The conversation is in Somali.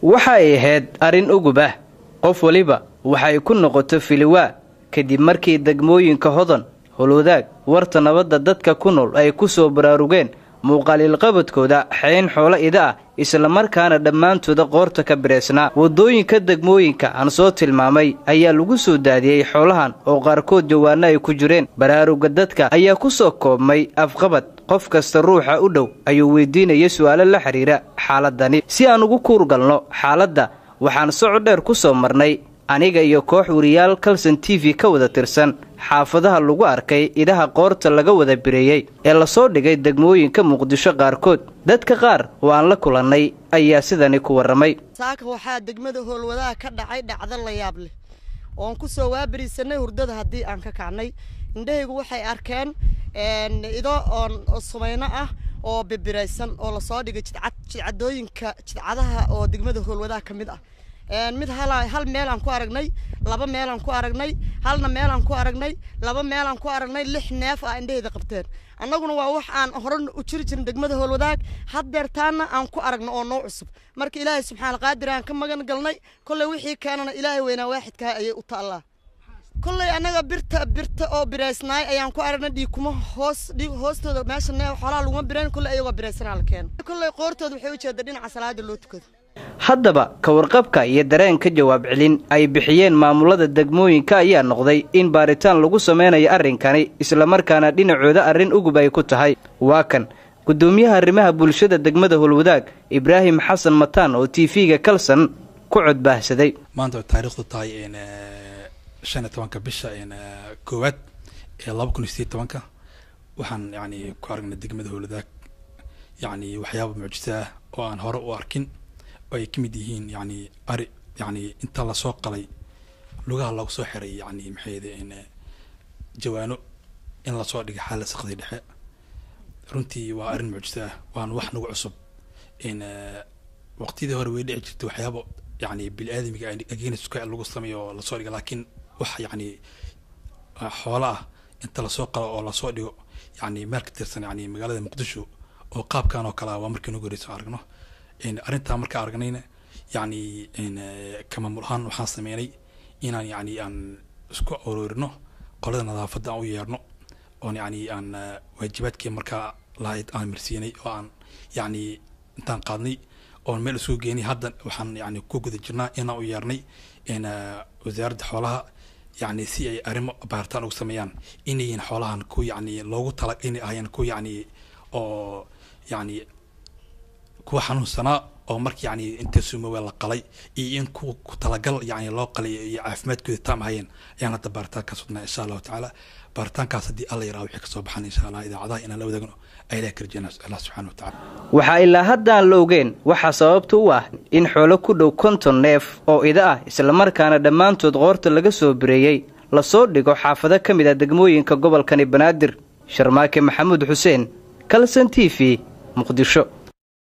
Waxa ay ahayd arrin ugub ah, qof waliba waxay ku noqoto filiwaa kadib markii degmooyinka Hodan, Howlwadaag, Warta Nabadda dadka ku nool ay ku soo baraarugeen muuqaaliilqabadkooda xeyn xoolo ida ah, islamarkaana dhammaantooda qoorta ka bireysnaa. Waddooyinka degmooyinka aan soo tilmaamay ayaa lagu soo daadiyey xoolahan oo qaarkood jawaano ay ku jireen. Baraaruga dadka ayaa ku soo koobmay afqabad. Qof kasta ruuxa u dhow ayuu weydiinaya su'aalo la xidhiira xaaladani. Si aan ugu kuurgalno xaaladda, waxaan socod dheer ku soo marnay aniga iyo koox wariyaal Kalson TV ka wada tirsan xaafadaha lagu arkay idaha qoorta laga wada bireeyey ee lasoo dhigay degmooyinka Muqdisho qaarkood. Dadka qaar oo aan la kulannay ayaa sidani ku warramay. Saaka waxaa degmada Howlwadaha ka dhacay dhacdo la yaab leh oon ku soo waabariisanay hurdada. Haddii aan ka kacnay, indhahaygu waxay arkeen ido oon sumayno ah oo bibiraysan oo lasoo dhigay jidcad, jidcadooyinka, jidcadaha oo degmada Howlwadaha ka mid ah. Mid hal meelaan ku aragnay, laba meelaan ku aragnay, halna meelaan ku aragnay, laba meelaan ku aragnay, 6 neef ah indhahayda qabteen. Annaguna waa wax aan hore u jiri jirin degmada Howlwadaag, haddeertaana aan ku aragno oo noo cusub. Marka Ilaahay subxaana qaadir aan ka magan galnay. Kolley wixii keenana Ilaahay weynaa waaxidkaa ayay u taallaa. Kolley annaga birta oo biraysnaay ayaan ku aragnay. Dhiig kuma hoos, dhiig hoostooda meesha nee xoolaha laguma birayn. Kolley ayagoo biraysanaa la keeno. Kolley qoortooda waxay ujeeda dhinaca salaada loo tukado. Haddaba ka warqabka iyo dareenka jawaab celin ay bixiyeen maamulada degmooyinka ayaa noqday in baaritaan lagu sameynayo arrinkani, islamarkaana dhinacooda arrin ugub ay ku tahay. Waa kan guddoomiyaha arrimaha bulshada degmada Howlwadaag, Ibraahim Xasan Mataan, oo TV-ga Kalson ku codbaahsaday. Maanta taariikhdu tahay 15-ka bisha koowaad ee 2018-ka, waxaan yani ku aragnay degmada Howlwadaag yani waxyaaba mucjiso ah oo aan hore u arkin, oo ay ka mid yihiin yani ari yani inta lasoo qalay lugaha loogu soo xiray yani maxay jawaano in lasoo dhigay xaala saqdi dhexe. Runtii waa arrin mucjiso ah, waana wax nagu cusub. Waqtiyadii hore way dhici jirtay waxyaaba yani bini-aadamiga against lagu sameeyo oo lasoo dhigo, laakiin wax yani xoolo ah inta lasoo qalo oo lasoo dhigo yani meel ka tirsan yani magaalada Muqdisho oo qaabkan oo kale ah waa markii nagu horeyso aragno arrintaa. Marka aragnayna yani ka maamul ahaan waxaan sameynay inaan yani aan isku aroorino qolada nadaafadda, aan u yeerno oon yani aan waajibaadkii markaa lahayd aan marsiinay, oo aan yani intaan qaadnay oon meel isugu geynay. Hadda waxaan yani ku guda jirnaa inaan u yeernay wasaaradda xoolaha yani si ay arrimo baaritaan ugu sameeyaan inay yihiin xoolahan ku yani loogu tala inay ahayeen ku yani oo yani kuwa xanuunsanaa oo marki yani inta sumowe la qalay, iyo in kuwa ku talagal yani loo qalay iyo caafimaadkooda taam ahayeen ayaan hadda baaritaankaas wadnaa, insha Allahu tacaala. Baaritaankaas haddii Alla yaraa wixii kasoo baxan, insha Allah idaacadaha inaan la wadaagno ayaa ka rajeyna Allah subxaana wa tacala. Waxaa ilaa haddaan la ogeen waxaa sababta u ah in xoolo ku dhow 50 neef oo ida ah, islamarkaana dhammaantood qoorta laga soo bireeyey, lasoo dhigo xaafado ka mid ah degmooyinka gobolkani Banaadir. Sharmaake Maxamuud Xuseen, Kalson TV, Muqdisho.